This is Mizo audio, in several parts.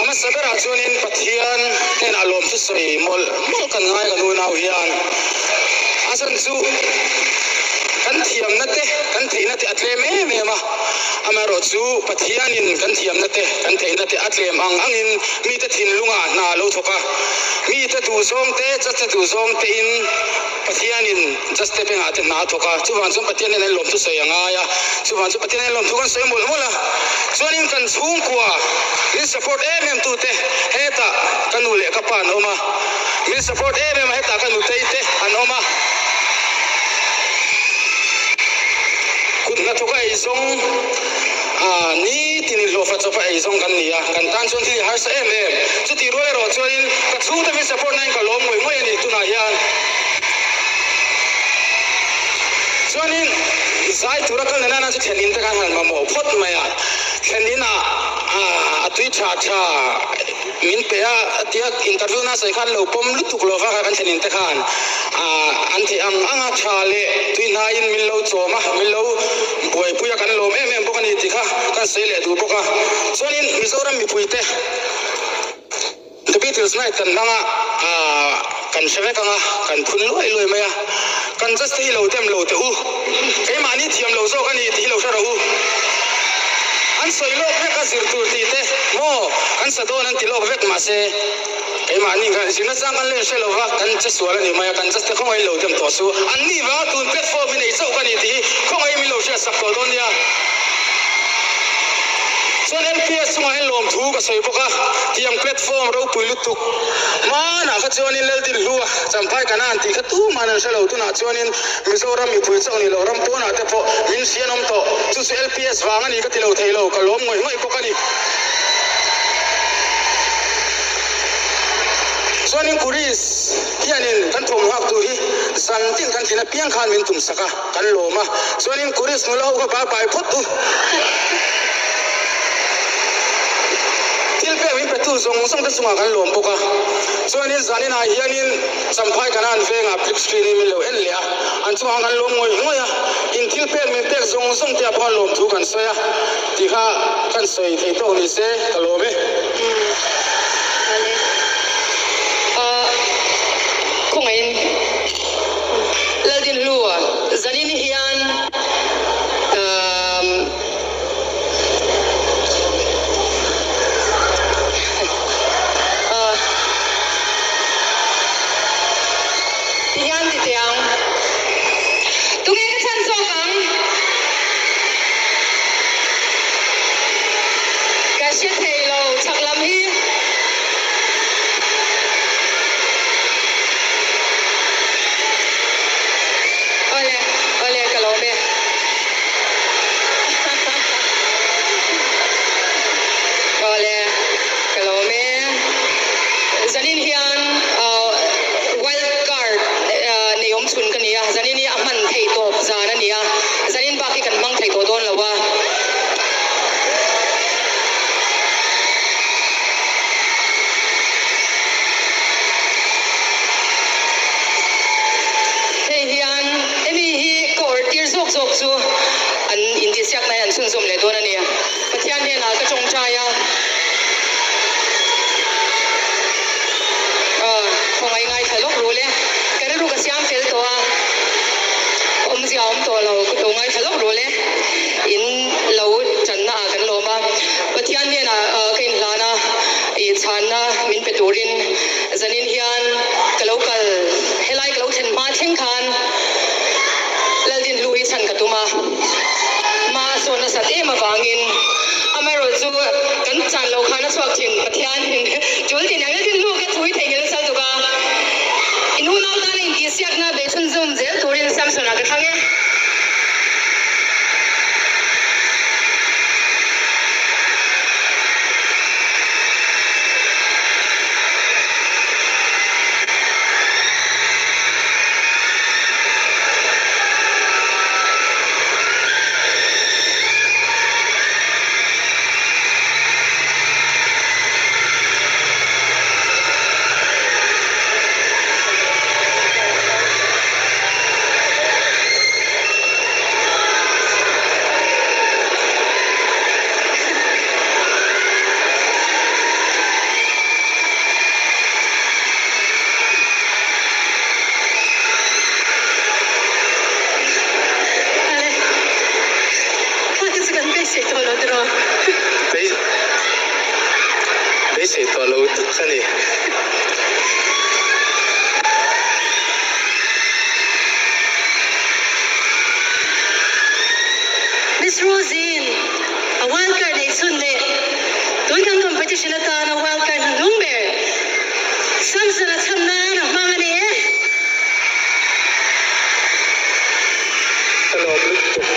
hmasa berah chuanin Pathian hnenah lawmthu sawi mawlh mawlh kan ngai kan unau hian a chhan chu kan thiamna te kan theihna te a tlem em em a, amaherawh chu Pathianin kan thiamna te kan theihna te a tlem ang angin mite thinlungah hna a lo thawk a, mite duhzawng te judge te duhzawng tein Pathianin judge te bengah te hna a thawk a, chuvang chuan Pathian hian lawmthu sawi a ngai a, chuvang chu Pathian hian lawmthu kan sawi mawlh mawlh a, chuanin kan chhungkua min support em em tute hetah ka nu leh ka pa an awm a, min support em em a hetah ka nutei te an awm a, kut hnathawk a eizawng a nitin inhlawhfa chawp a eizawng kan ni a, kan tan chuan thil hi harsa em em, chutih rual erawh chuanin ka chhungte min support nain ka lawm ngawih ngawih a ni tunah hian. Chuanin zai tura kal nana chu thlen in te khan han mamawh phawt mai a, thlen inah a tui tha tha min pe a, tia interview na sawi khan lo pawm lutuk lo va kha kan thlen in te khan an theih ang ang a tha leh tui hnaiin min lo chawm a, min lo buaipui a kan lawm em em bawk a ni tih kha kan sawi leh duh bawk a. Chuanin Mizoram mipuite. The Beatles night kan hmang a, kan hre vek ang a, kan phun luai luai mai a, kan just te hi lo dem lo teh u, keimahni thiam lo zawk a ni tih hi lo hre rawh u. An sawi lawk vek a zir tur tih te maw kan sa dawn an ti lawk vek mahse keimahni khan zirna chang kan len hre lo va, kan che sual a ni mai a, kan just te khawngaih lo dem tawh su, an ni vanga tun platform hi nei chauh ka ni tih hi khawngaih min lo hriat sak tawh dawn nia. Chuan LPS chungah hian lawmthu ka sawi bawk a, tiang platform ropui lutuk hmanah kha chuanin Laldin Hlua Champhai Kanan tih kha tuman an hre lo, tunah chuanin Mizoram mipui chauh ni lo ram pawnah te pawh min hrian awm tawh, chu chu LPS vang a ni ka ti lo thei lo, ka lawm ngawih ngawih bawk a ni. Chuanin Kuris hianin kan thawmhak tur hi zan tin kan tlin apiang khan min tumsak a. Kan lawm a, chuanin Kuris nula ho kha bye bye phawt u. Thil pek min petu zawng zawng te chungah kan lawm bawk a, chuanin zaninah hianin Champhai Kanan vengah big screen in min lo en leh a, an chungah kan lawm ngawih ngawih a, in thil pek min pek zawng zawng te ah pawh lawm thu kan sawi a, tih kha kan sawi thei tawk ni se ka lawm e. Khawngaihin. Laldinhlua, Zanin hian umm ti hian ti teh ang. Tunge ka chhan zawk ang? Ka hre thei lo chhak lam hi. Awle, awle ka lawm e. Awle, ka lawm e. Zanin hian wild card nei awm chhun ka ni a, zanin hi a hman theih tawp zan a ni a, zanin bak hi kan hmang thei tawh dawn lo a. Hei hian hemi hi ka awrh tir zawk zawk chu an intihsiakna hi an chhunzawm leh dawn a ni. Pathian hnenah ka tawngtai a, khawngaih ngaithla lawk rul e. Ka rilru ka siam fel tawh a, awmzia a awm tawh lo, ka lo ngaithla lawk rul e. In lo tanna ah kan lawm a, Pathian hnenah ka inhlan a, ih chhanna min pe turin zanin hian ka lo kal, helai ka lo thlen hma thleng khan Laldinhlu hi chhan ka tum a, hma a sawn nasat em avangin amaherawh chu kan chan loh khan a chhuak thin Pathian tul tin ang Laldinhlu ka thu hi theihnghilh nasa lutuk a, in unau tana intihsiakna beihchhunzawm zel turin Samson-a ka thlang e. beisei tawh lo tuk a ni. Miss Rose-in a wild card neih chhun leh tun kan competition atana wild card hnuhnung ber Samson-a chhan nan a hmang a ni e. Ka lawm lutuk.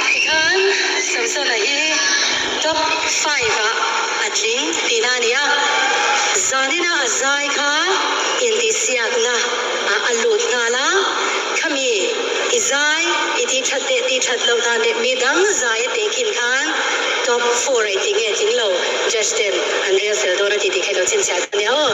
Tikhan Samson-a hi top five-ah a tling tihna a ni a, zanina a zai kha intihsiakna ah a lut nghal a, khami i zai i tih that leh tih that loh dan leh mi dang zai a tehkhin khan top four a i ti nge tling lo judge ten an rel fel dawn a ti tih kha i lo chhinchhiah dawn nia aw.